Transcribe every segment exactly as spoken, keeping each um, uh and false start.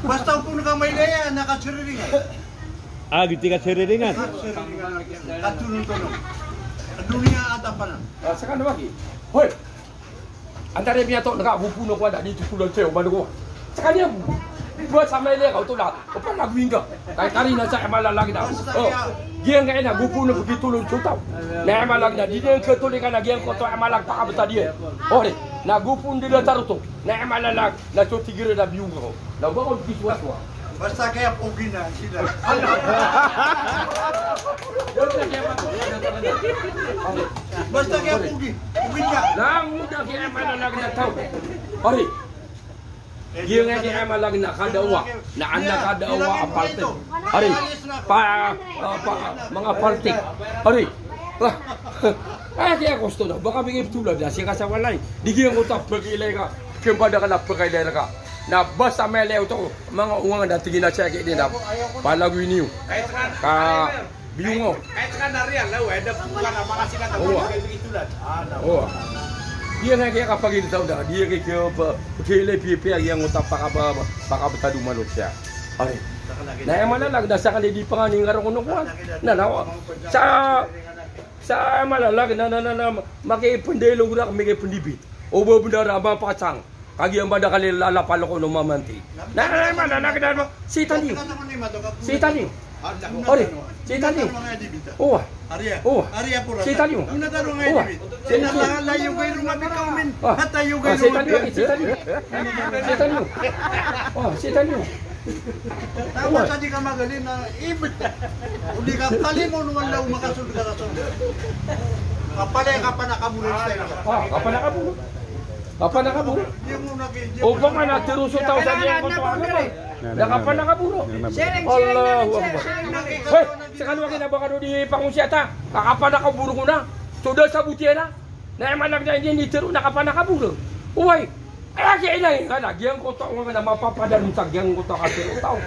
Basta opama ka mailay a, na kasiriringan. Ah, giyoto i kasiriringan. Kasiriringan. Kathonontonon. Doniya a tapanan. Ah, saka na lagi. Hoy! Antara miyato na ka, gopoon ako anda, di totholan saya o mano ko. Sekaniyan bo. Ba sa mailay ka, oto la. Opama na gowing ka. Kay karina sa aya malalagid a. O. Giyangkaya na gopoon a pagitolon so taw. Na aya malalagid a. Di niyan katolikan a giyangkoto a aya malalagid a pakabetad iyan. Ori. Na gopoon di datar oto. Na aya malalagid a. Na so tig iran a biyong ako. Na ba ko di suwa-suwa. Basta kaya pogi na sila. Basta kaya pogi. Pogi ka. Na, oda kaya aya malalagid a taw. Ori. Giyangkaya aya malalagid a kadawa. Na anda kadawa a paltik. Ori. Pa, ah, pa, manga paltik. Ori. Ah. Aya kiyakasto na. Ba ka migay ptolad na sii ka sa walay. Di giyangkoto a pakailay ka. Kemba da ka na pakailay ka. Na basta mailay oto, manga owang da tig iyan a sii ki di na. Palagoy niyo. Ka biyong o. Owa. Owa. Di iyan kiyakapagilay sa oda. Di iyan kiyakapa-, pakailay pipiya giyangkoto a pakaba-, pakabetad o manosiya. Ari. Na aya malalagid a sakali di panganing karo kono kowan. Na, na, sa, sa aya malalagid na, na, na, na, makipendelo rak, makipendibit. O ba bendar a ba pasang. Kagiya ba da kali lalapal ko no mamanti. Na, na, na, na, na, na, na, sitani. Sitani. Ori, sitani. Owa. Owa. Sitani. Owa. Sitani. Sitani. Sitani. Sitani. Owa, sitani. Tama sa di ka magaling na ibig. O di ka kalimo no wala o makasunod ka sa sunod. Kapalay ka pa na kabulay sa iyo. Ah, kapalay ka bulo. Kapanakaburo. Opama na tero so taw sa giyangkoto a ano ba? Na kapanakaburo. Allahu Akbar. Hey, sekaniyan kina ba kano di pangosiyata. Kapanakaburo ko na. So da sabot iyan na. Na aya malalagid a di tero na kapanakaburo. Oway. Aya kiyailay ka na giyangkoto a owang na mapapadalm sa giyangkoto a katero taw.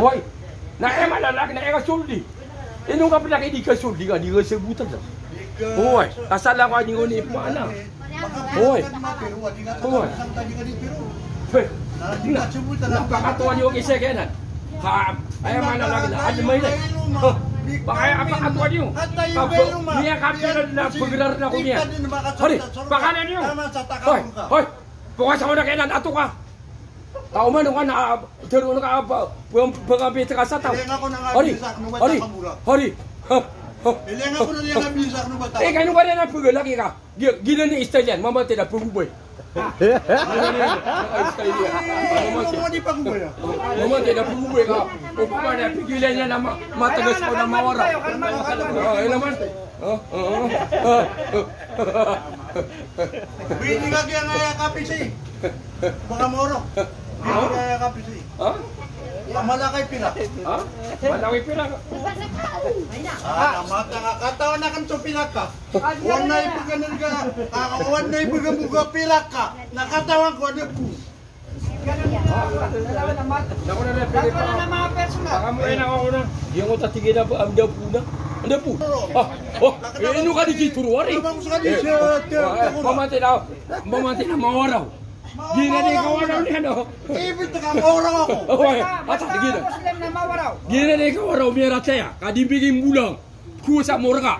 Oway. Na aya malalagid na aya kasoldi. Ino ka pn a di kasoldi ka, di ka sabotan sa. Oway. Kasala ko a di ko ni pmaana. Oy. Oy. Oy. Na, na, pakatowa niyo kisay kaya nan. Ka, aya malalagid na, adn mailay. Hah. Pakaya, pakatowa niyo. Ka, niyan kapira na, pagrar na ko niyan. Hari, pakana niyo. Hoy, hoy. Pokasa ko na kaya nan, ato ka. Ka omano ka na, ah, tero na ka, ah, pang-, pangapit ka sa taw. Hari, hari, hari. Hah, hah. Eh, kano ba rin ang pagalaki ka? Gi-, giyanan i style iyan, mamatay na pagubay. Mamatay na pagubay ka. Opama na pigilan iyan na ma-, matagas ko na mawaraw. Ah, ino man. Ah, ah, ah. Pwede ka kaya nga ya kape siya eh. Baka moro. Pwede ka ya kape siya eh. Ha? Malakay pila. Ha? Malakay pila. Ah, na mata ka. Katawan akn so pila ka. Wan na ibagan ka. Ah, wan na ibagan mo ka pila ka. Na katawan ko, ano po. Naku na, na, pili pa. Baka mo, eh, naku na. Di ako tatigil na ba? Anda po na? Anda po? Ah, oh, eh, ino ka di tituro, wari? Eh, oh, eh, mamatay na, mamatay na mawaraw. Di na di ka waraw niyan, oh. Ibig ka mawaraw ako. Oh, eh, ata, di na. Di na di ka waraw, miyara saya. Ka di bigay mo lang. Kusa mo rka.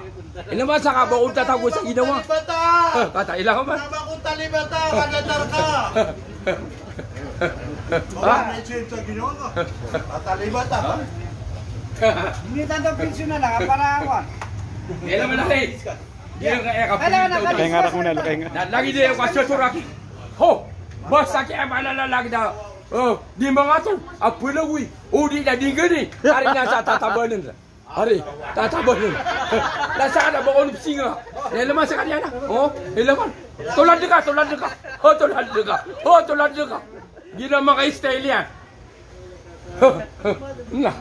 Ino ba sa ka ba ko tatago sa ginawa? Talibata. Eh, kata, ila ka ba? Tama ko talibata, kadatar ka. Ha? Wala na i-change sa ginawa ka. Ah, talibata. Ha? Hindi tanto pensyonal, ah, para ako, ah. Ila man na, eh. Di ka, eh, ka. Kaya nga, kaya nga. Na, lagi di ako sa turaki. Ho! Basta kaya malalalag na. Oh, di mga to. Apalawi. O di na di gani. Ari na sa tatabanan. Ari, tatabanan. Lasa ka na ba ko nipsinga? Ilay man sa kaniyan na. Oh, ilay man. Tolad ka, tolad ka. Oh, tolad ka. Oh, tolad ka. Di na maka-style iyan. Na.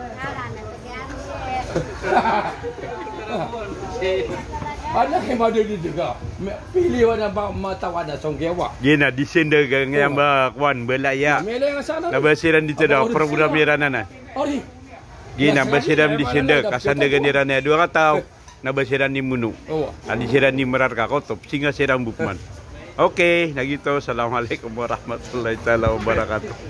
Ana kay madali dika. Pili wana ba matawa na songgewa. Gina, di senda ka nga ba kwan, belaya. Na ba siran di teda program iran ana. Ari. Gina, ba siran di senda, kasandagan iran aya dowa kataw. Na ba siran di mono. Andi siran di merar ka koto, singa siran bukman. Okay, na giyoto. Assalamu alaikum warahmatullahi taala wabarakatuh.